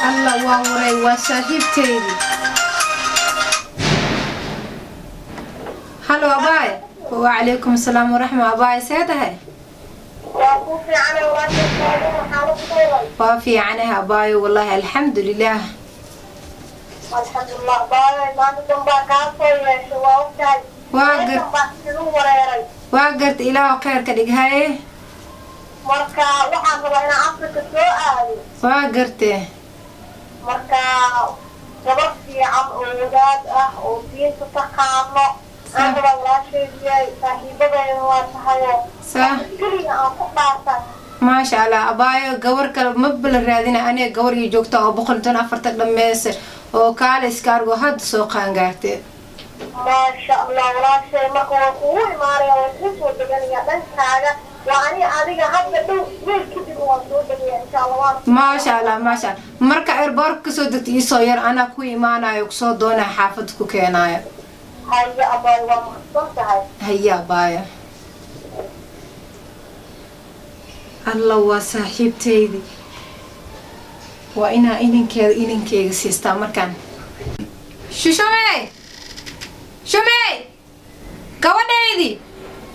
Alla waa waray, waa saaxiibteydii. Halo abaay. Wacalaykum asalaam waraxma. Abaay, see tahay? Waa fiicanahay abaayo, wallaahi alxamdulilaah. Waa garta, ilaah kheyr ka dhig. Haye. Marka waxaan rabaa inaan Afrika soo aado. Waa gartee. Marka gabar fiican oo wadaad ah oo diinta taqaano aan rabaa, walaasheediyay, saaxiibadayda waa tahayo keliya aan ku dhaarta. Maasha Allah abaayo, gabar kale maba la raadina. Aniga gabar ii joogta oo 114 dhameysa oo kaale iska argo hadda soo qaangaartee. Maasha Allah walaashay, marka waan kugu imaanaya, waan kuu soo deganaya dhankaaga. Waa ani adiga hadda dhow wiil kadib waan soo degaya insha Allah waan. Maasha Allah, maasha Allah. Marka airport kasoo degta iisoo yar, anaa ku imaanayo, kusoo doonaya, xaafadda ku keenaayo. Haya abaayo, waa mahadsan tahay. Haya abaayo. Alla waa saaxiibteydii, waa inaa inankeeda inankeyga siistaa markaan. Shushumey, shumey, gabadhaydii.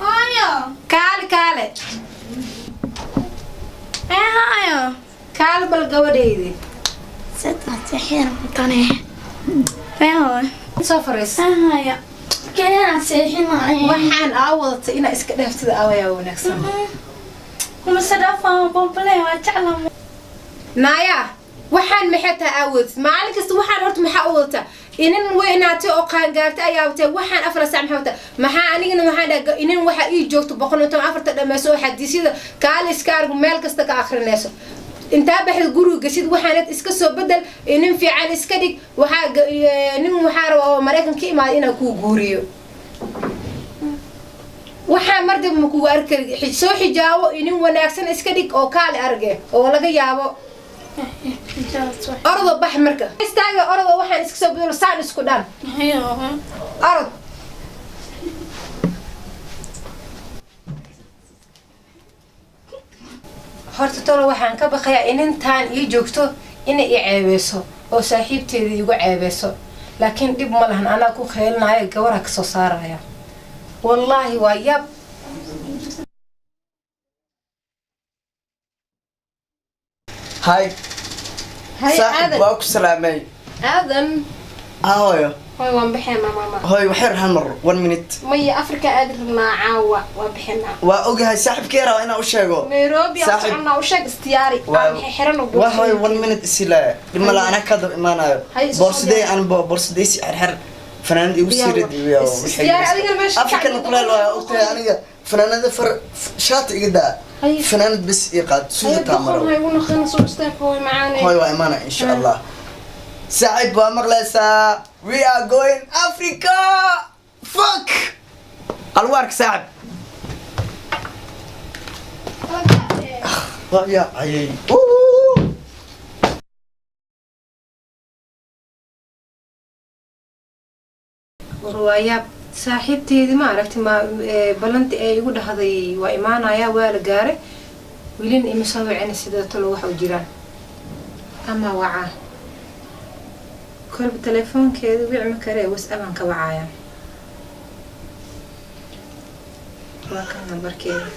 Hooyo. Kaale, kaale. Ee hooyo. Kaale bal gabadhaydii. Saddex mutane. Ee hooyo. Soo fariis. Ee hooyo. Keenan seexinaayo. Waxaan aa wadatay inaa iska dhaaftida awayaa wanaagsan. Kuma sadafaan bombale waa jeclaa. Naaya, waxaan maxay tahay aa wadatid maalin kasta? Waxaan horta maxaa u wadataa? Inin weynaatay oo qaangaartay ayaa watay. Waxaan 4 saac maxaa wataa? Maxaa anigana waxaan dhaha inin waxaa ii joogto 114 dhameyso oo xadiisyada kaale iska argo meel kasta ka akrinayso. Intaa baxda guriga gashid, waxaanad iska soo bedel, inin fiican iska dhig. Waxaa nin waxaa rabaa oo Maraykan ka imaada inaan kuu guuriyo. Waxaa mar dib ma kugu arki. Soo xijaawo, inin wanaagsan iska dhig oo kaale arge oo laga yaabo. Ordo bax, marka istaaga, ordo, waxaan iska soo bedelo, saan isku dhan. Orod. Horta tolo waxaan ka baqayaa inintaan ii joogto inay i ceebeyso oo saaxiibteeda igu ceebeyso, laakiin dhib ma lahan, anaa ku kheelinayo, gabarha kasoo saaraya. Wallaahi waa yaab. Hay. Hay. Saaxib. Aadan. Waa ku salaamay. Aadan. Ah hooyo. Hoy, waan bixinaa maama. Hooyo, waxyar, hal mar, one minute. Maya, Afrika aadi rabnaa caawa, waan bixinaa. Waa ogahay, saaxibkee rabaa inaan u sheego. Nairobi aan Saaxib. soconaa, u sheeg, istiyaari aan xiran. Waa hooyo, one minute isila dhib mala, anaa ka dab imaanayo. Hay, isu soo boorsadey diyaar. Aan boorsadey si xirxir, fanaanad igu sii Diyaar rid waa. iyo Isdiyaar adigana meesha Afrikana kacay. Kuleel waa ogtahay, aniga fanaanada far shaati iga daa. Hay. Fanaanad bas ii qaad suuda taamaro. Hay, ugu noqon soo istaag, hooy macaane. Hooyo, waa imaana insha Allah. Saaxib, waa maqlaysaa, we are going Africa. Fuck, algu ark saaxib. Waa yaacayay. Woo! War waa yaab, saaxiibteedii ma aragtay? Ma ballanti ee igu dhahday waa imaanaya, waa la gaaray, welina ima soo wicina. Sidoo talo waxa u jiraan ama wacaa kolba telefoonkeeda wicmi kare, WhatsApp-aan ka wacaya. Waa kan nambarkeeda.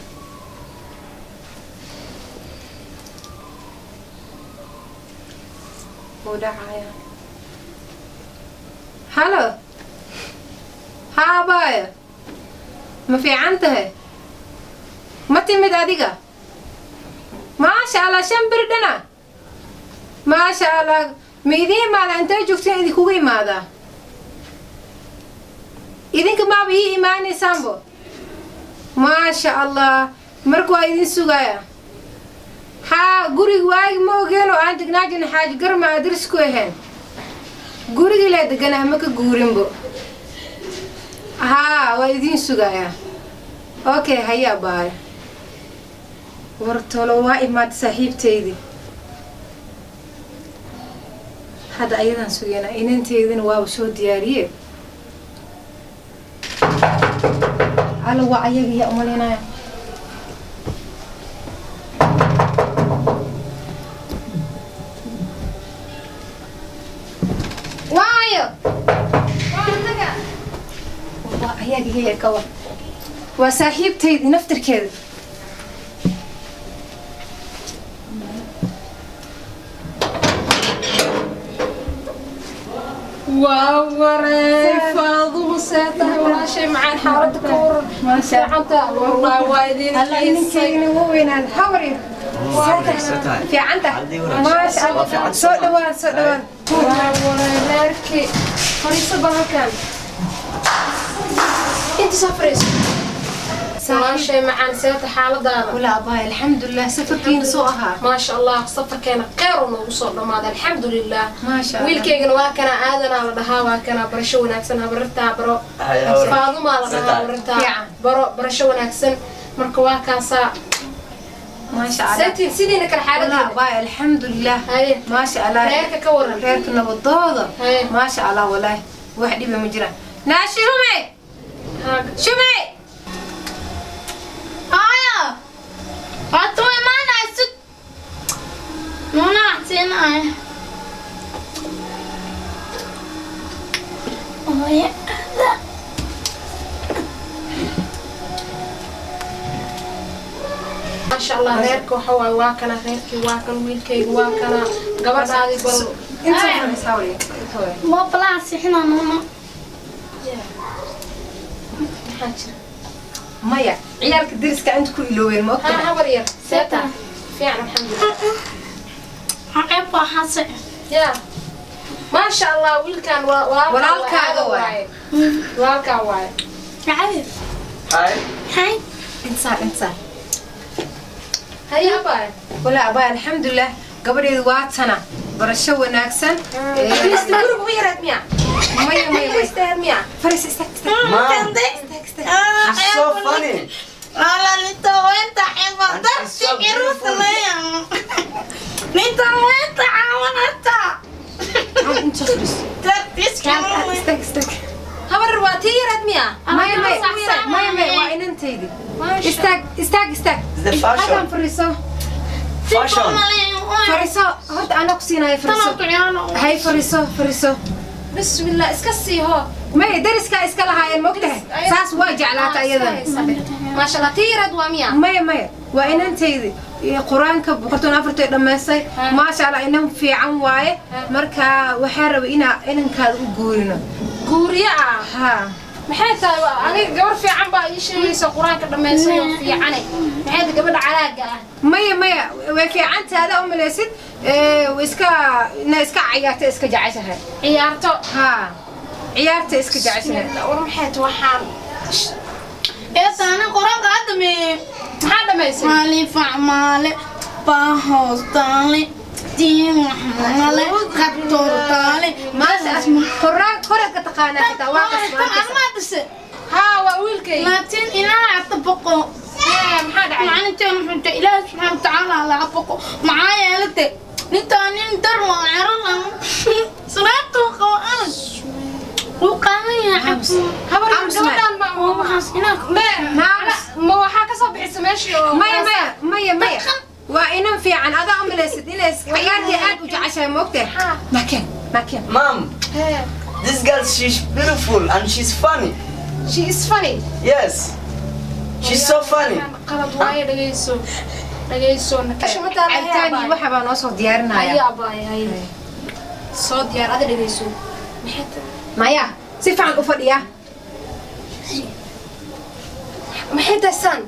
Wuu dhacaya. Halo, haa abaayo, ma fiican tahay? Ma timid adiga? Maasha Allah, 5 beri dhana. Maasha Allah, ma idiin imaadaa? Intee joogteen idinkugu imaadaa? Idinka maaba ii imaanaysaanbo. Maasha Allah, marka waa idin sugaya. Haa, guriga waagi ma ogeen oo aan degnaa jirna, Xaaji Garma adris ku ahayn, gurigii laa deganaa, ma ka guurinbo. Haa, waa idiin sugayaa. Okay, hayaa, baay. War tolo waa imaatay saaxiibteydii. Hadda ayadaan sugeynaa, inanteydina waaba soo diyaariye. Alla, waa ayaga, yaa umalaynaya. Raaliyaha ka war waa saaxiibtaydi naftirkeeda. Waa waray Faadumo, see tahay walaashay macaan? Xaaladda ka waran? Fiicanta? Wallahi waa idin xiisay. Ninkayna wuu weynaan hawri. Fiicanta, maasha Allah. Soo dhawaan, soo dhawaan. Waa waray reerkii. Fariiso bal halkan, inta soo fariiso walaashay macaan. See tahay xaaladaada? Walaa abaay, alxamdulilah. Safarkiina soo ahaa? Maasha Allah, safarkeena kheyr uu noogu soo dhammaaday, alxamdulilah. Maasha Allah. Wiilkaygana waa kana, aadanaa la dhahaa. Waa kana, barasho wanaagsan habarirtaa. Baro Faadumaa la dhahaa habarirtaa. Fiican. Baro, barasho wanaagsan. Marka waa kaasaa. Maasha Allah. Seetiin sidiina kale walaa xaaladeeda? Abaay, alxamdulilah. Haye. Maasha Allah. Reerka ka waran? Reerka nabadooda. Haye. Maasha Allah, walaahi wax dhiba ma jiraan. Naashi shume. Haa. Shume. Hooyo, waad u imaanaysid. Nuuna wax siinaya. Hooyo. Maasha Allah, reerka waxa waaye waa kana reerkii, waa kan wiilkayga, waa kana gabadhaadii bal. Inta fadhiis hawri. Ma balaa sixina nuuna. Maxaa jira? Maya, ciyaalka deriska inta ku iloobeen, ma haa ogtahay? Habar yar, seeta fiican, alxamdulilah. Ceeb waa xase. Ya, maasha Allah, wiilkan waa walaalkaa. Walaalkaaga waaye. Walaalkaa waaye. Cabi. Hi. Hay. Insaar, insaar. Haye abaay. Walaa abaay, alxamdulilah. Gabadheedu waa tana, barasho wanaagsan. Fariista guriga u yaraad miya? Maya, maya, maya. Fariista miya? Fariis, istaag, istaag. Mom, Istaag, istaag. she's so funny. Wala nito wenta ceeb And she's so darti iruusa beautiful. leeyahay. Nito wenta caawanata. Inta fadhiis. Dartis Istaag, istaag. Habar, waa tii yaraad miya? Maya, maya, maya, maya, waa inantaydi. Istaag, istaag, istaag. It's the fashion. Halkan fariiso. Fashion. Fariiso horta, anaa ku siinaya. Fariiso, hay, fariiso, fariiso. Bismillah, iska sii hoo. Maya, deriskaa iska lahaayeen, ma ogtahay? Saas waa jeclaata ayadan. Maasha Allah, tii yaraad waa miya? Maya, maya, waa inantaydi. Qur-aanka 114 dhammaystay, maasha Allah. Inan fiican waaye. Marka waxaa rabay inaa inankaada u guurino. Guuriye ah? Haa. Maxay tahay? Aniga gabar fiican baa ii sheegaysa, qur-aanka dhammaysay oo fiicane. Maxay tahay gabadha calaaga ah? Maya, maya, way fiicantaada u malaysid. Way iska ina iska cayaarta iska jeceshahay. Ciyaarto? Haa, ciyaarta iska jeceshahay. War, maxay tahay waxaan? Eetaana quraanka hadda meeyey. Maxaa dhammaysay? Maali facmaale baahostaale diin waxmaale qatortaale. Maasha, quraan koraad ka taqaanaa xitaa, waa kasmaantaysa. Haa, waa wiilkay. Laakiin ilaahay hata boqo. Maxaa dhacay? Maalintan wuxuu ilaahay subxaana watacaala laga boqo, maxaa yeelate nintaa nin dar waa ceralan salaatu qabo adag wuu qaadan yahay. Habar, Aamus. gabadhaan ma Waxaas inaa ma waxaa ka soo bixisa meeshii oo Maya, maya, maya, maya, waa inan fiican. Adaa u malaysid inay ciyaartii aad u jeceshahay, ma ogtahay? Makeen, makeen. Mom, this girl, she's beautiful and she's funny. She is funny? Yes. She's so funny. Qalad waaye, dhagayso, dhagayso. Cabitaan iyo waxa baa noo soo diyaarinaya. Haye abaay, haye, soo diyaar ada. Dhagayso, maxay tahay? Maya, si fiican u fadhiya. Maxay tahay saan?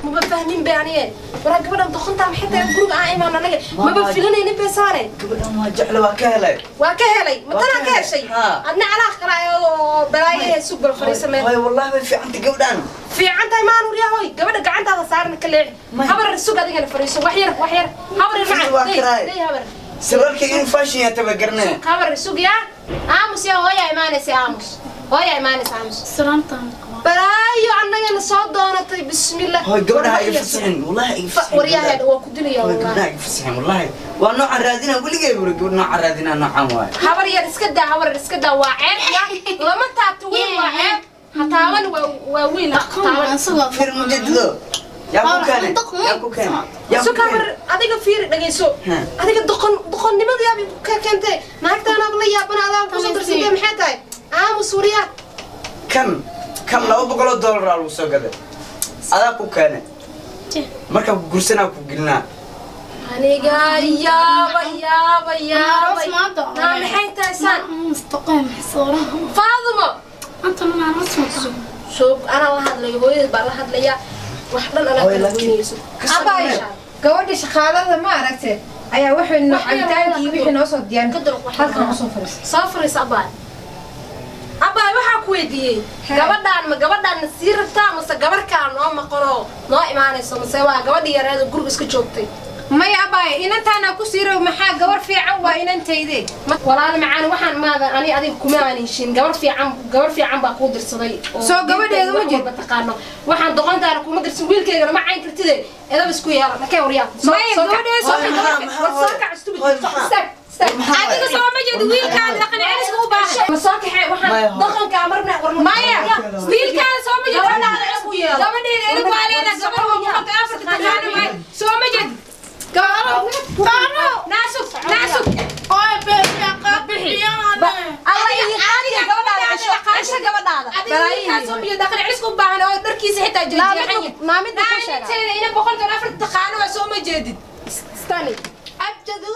Maba fahmin be aniye. Waraa, gabadhan doqontaa maxay tahay? Guriga aan imaan anaga maba filanaynin be saane. Gabadhan waa jecla, waa ka helay. Waa ka helay? Ma tanaa ka heshay? Haa. Adna calaaq kala oo balaayahe. Sug bal, fariisa meel. Way, wallahi way fiicanta gabadhan. Fiican tahay maan uryahoy. Gabadha gacantaada saarna, ka leexi. Habar, sug, adigana fariiso. Wax yar, wax yar, habar. Waa macaan karaay. day, habar. Sarwaalkayga in fashion yahay taba garanaya. Habar, sug yaa. Aamus yaa, hooyaa imaanaysa. Aamus, hooyaa imaanaysa, aamus. Salaantaan qaba. Balaayo annagana soo doonatay, bismillah. Hoy, gabadha ha iga fasixin, wallahi iga fasixin. Waryaheed waa ku dilaya. Hoy, Wallahi. gabadha ha iga fasixin, wallahi. Waa noocan raadinaa weligay buri, gabadh noocan raadinaa noocan waaye. Habar yar, iska daa. Habar yar, iska daa. Waa ceeb ya, lama taabto wiil, waa ceeb. Ha taaban, waa wiil, ha taaban. Fir mujadido. Yaa ku keenay? Yaa ku keenay? Yaa ku Sug habar, keenay? adiga fiiri, dhagayso. Ha. Adiga doqon doqonnimada yaab ka keentay. Naagtaanaaba la yaabana, adaa kusoo darsantay. Maxay tahay? Aamus, wariyaa. Kan. Kan $200 aa lagu soo gaday. Adaa ku keenay. Markaan ku gursanaa ku gelinaa. Aniga yaaba yaaba yaaba. Aroos maanta. Naa maxay tahay saan? Mustaqim sawraha. Faadumo. Anta ma aroos maanta. Soo anaa la hadlayo hooyada baa la hadlaya wax dhan anaa Hooyo, kala laakiin- goynayso. Abay gabadha shaqaalada ma aragtay ayaa waxay noo cabitaankii wixii noo soo diyaarin Ka durq wax halkan usoo fadhiistay. Soo fariis abaay. Abaay waxaa ku weydiiyey gabadhaan ma gabadhaan sii rabtaa mase gabar kaa noo maqanoo noo imaanayso mase waa gabadhii yareed oo guriga iska joogtay. Maya abay inantaana ku sii rabo maxaa gabar fiican waa inantayde. Walaal macaan waxaan maadan ani adiga kuma aan heshin gabar fiican baa kuu dirsaday oo Soo gabadheedu ma jirto taqaano waxaan doqontaana kuma dirsan wiilkeygana ma cayn kartide edab isku yeela nakee waryaa. Maya gabadheedu soo war soo kac stupid istaag istaag adiga soo ma jeedo wiilkaada dhaqan celiska u baahan. Ma soo kaxee waxaan Maya. dhaqanka marna war Maya wiilkaada soo ma jeedo gabadhaada isku yeelo gabadheeda edab waa leedahay gabar waa boqolka afarta taqaano waay soo ma jeedo. Naasug naasug. Oy beesha qabixiyaana. Alla ii qaadiga gabadhaada cesho cesho gabadhaada. Adiga wiilkaada soo ma jeedo dhaqan celiska u baahan oo dharkiisa xitaa jeexjeexan yahay. Naamida ku sheega Naanteeda ina 140 taqaano waa soo ma jeedid. Stani Abjadu.